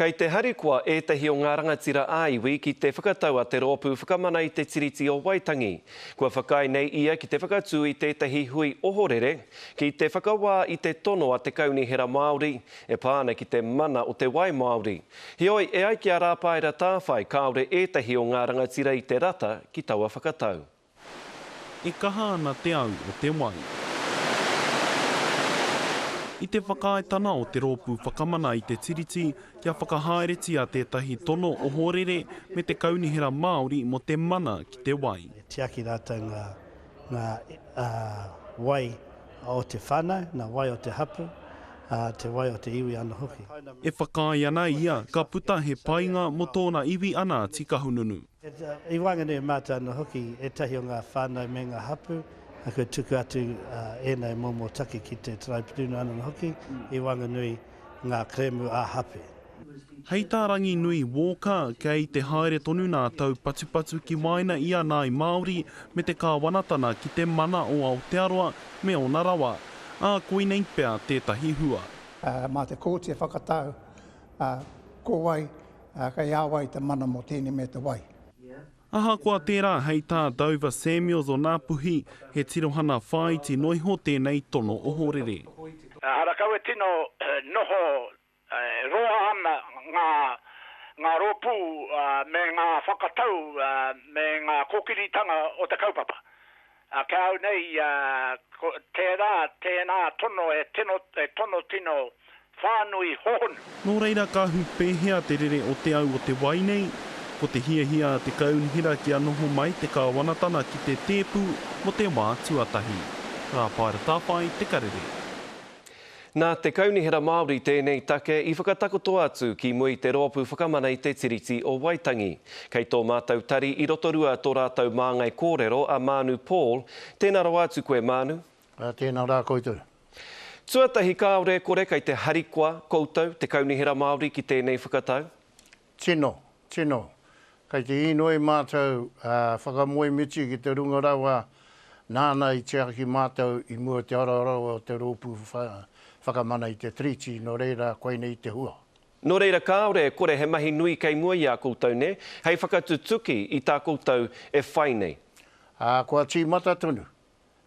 Kei te harikoa ētahi o ngā rangatira ā-iwi ki te whakatau a Te Rōpū Whakamana i Te Tiriti o Waitangi. Kua whakaae nei ia ki te whakatū i tētahi hui ohorere ki te whakawā i te tono a te Kaunihera Māori e pā ana ki te mana o te wai Māori. Heoi, e ai ki a Rāpaera Tāwhai kāore ētahi o ngā rangatira i te rata ki taua whakatau. E kaha ana te au o te wai. I te whakaaetana o Te Rōpū Whakamana i te Tiriti kia whakahaeretia tētahi tono ohorere me te Kaunihera Māori mō te mana ki te wai. E tiaki rātou ngā, ngā, ā, wai o te whānau, ngā wai o te hapū, ā, te wai o te iwi anō hoki. E whakaae ana ia ka puta he painga mō tōna iwi a Ngāti Kahungunu. I waenganui i mātou anō hoki ētahi o ngā whānau me ngā hapū, kua tuku atu ēnei momo take ki te Taraipiunara anō hoki i waenganui ngā kerēmu ā-hape. Hei tā Ranginui Walker, kei te haere tonu nā taupatupatu ki waena i a Ngāi Māori me te kāwanatana ki te mana o Aotearoa me ōna rawa, ā, koinei pea tētahi hua. Mā te kōti e whakatau ko wai Ā, kei a wai te mana mō tēnei mea te wai? Ahakoa tērā, hei tā Dover Samuels o Ngāpuhi, he tirohana whāiti noa iho tēnei tono ohorere. Harakau e tino noho roa ana ngā ngā rōpū me ngā whakatau me ngā kōkiritanga o te kaupapa. Ki a au nei, ko tērā, tēnā tono e tino, e tono tino whānui hōhonu. Nō reira ka ahu pēhea te rere o te au o te wai nei? Ko te hiahia a te kaunihera kia noho mai te kāwanatana ki te tēpu mō te wā tuatahi. Rāpaera Tāwhai, Te Karere. Nā te Kaunihera Māori tēnei take i whakatakoto atu ki mua i te Rōpū Whakamana i te Tiriti o Waitangi. Kei tō mātou tari i Rotorua tō rātou māngai kōrero a Maanu Paul. Tēnā rawa atu koe Maanu. Tēnā rā koutou. Tuatahi kāore e kore kei te harikoa koutou, te Kaunihera Māori ki tēnei whakatau? Tino, tino. Kei te inoi mātou whakamoemiti ki te Runga Rawa nāna i tiaki mātou i mua te araroa o te Rōpū Whakamana i te Tiriti, nō reira koinei te hua. Nō reira kāore e kore he mahi nui kei mua i a koutou nē, hei whakatutuki i tā koutou e whai nei. Ā, kua tīmata tonu.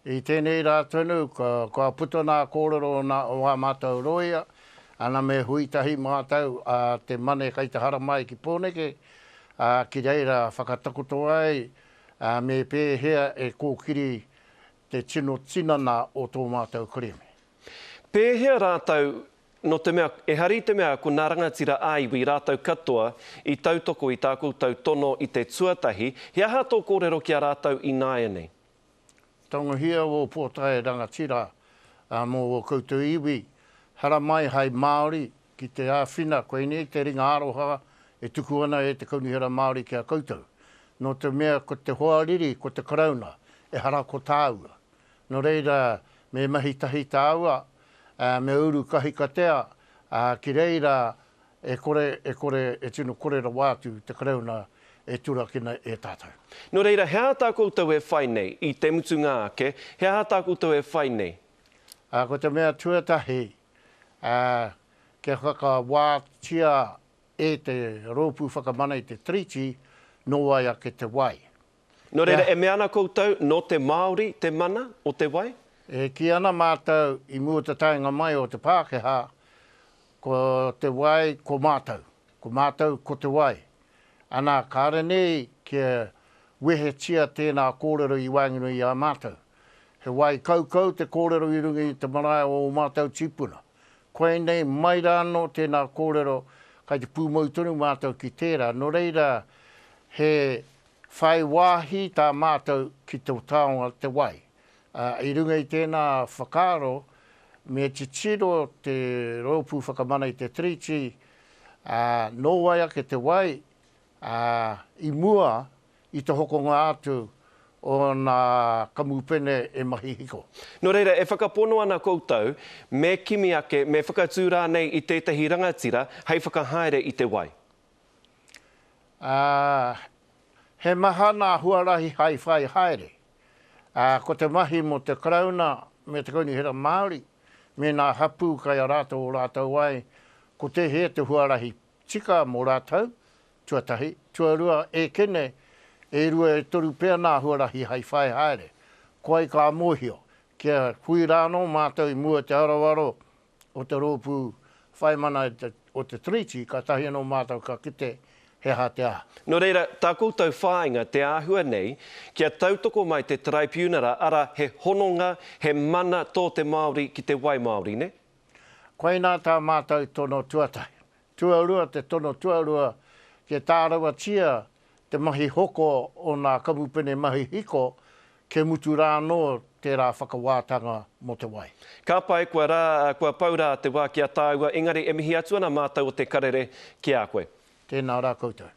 I tēnei rā tonu, kua puta nā kōrero o ā mātou rōia, ana me hui tahi mātou a te Mane kai te haramai ki Pōneke, ā, ki reira whakatakoto ai me pēhea e kōkiri te tino tinana o tō mātou kerēme. Pēhea rātou, nō te mea, ehara i te mea ko nā rangatira ā-iwi rātou katoa i tautoko i tā koutou tono i te tuatahi, he aha tō kōrero ki a rātou ināianei? Tangohia ō pōtae rangatira mō ō koutou iwi, haramai hai Māori ki te āwhina, koinei te ringa aroha e tuku ana e te Kaunihera Māori ki a koutou. Nō te mea ko te hoariri ko te Karauna, ehara ko tāua. Nō reira, me mahi tahi tāua, me uru kahikatea, ki reira E kore, e kore, e tino kore rawa atu te Karauna e turakina e tātou. Nō reira, he aha tā koutou e whai nei? I te mutunga ake, he aha tā koutou e whai nei? Ā, ko te mea tuatahi, ā, kia whakawātia e te Rōpū Whakamana i te Tiriti, nō wai ake te wai. Nō reira, e mea ana koutou, nō te Māori te mana o te wai? E kī ana mātou i mua te taenga mai o te Pākehā, ko te wai ko mātou, ko mātou ko te wai. Ana, kāre nei kia wehetia tēnā kōrero i waenganui i a mātou. He wai kaukau te kōrero i runga i te marae o ō mātou tīpuna. Koinei mai rā anō tēnā kōrero, kai te pūmau tonu mātou ki tērā. Nō reira, he whai wāhi tā mātou ki te taonga te wai. Ā, i runga i tēnā whakaaro, me titiro te Rōpū Whakamana i te Tiriti, ā, nō wai ake te wai, ā, i mua i te hokonga atu o nā kamupene e mahi hiko. Nō reira, e whakapono ana koutou, me kimi ake, me whakatū rānei i tētahi rangatira hei whakahaere i te wai? Ā, he maha nā huarahi hai whai haere. Ā, ko te mahi mō te Karauna me te Kaunihera Māori, me nā hapū kai a rātou o rātou ai, ko tēhea te huarahi. tika mō rātou, tuatahi, tuarua, ēkene, e rua e toru pea nā huarahi hai whai haere. Koai ka mōhio, kia hui rānō mātou i mua te aroaro o te rōpū whai mana o te Tiriti, kātahi anō mātou ka kite he aha te aha. Nō reira, tā koutou whāinga te āhua nei, kia tautoko mai te Taraipiunara, arā, he hononga, he mana tō te Māori ki te wai Māori, nē? Koinā tā mātou tono tuatahi. Tuarua, te tono tuarua, kia tārawatia te mahi hoko o nā kamupene mahi hiko, kia mutu rā anō tērā whakawātanga mō te wai. Ka pai, kua rā, kua pau rā te wā ki a tāua, engari e mihi atu ana mātou o Te Karere ki a koe. Tēnā rā koutou.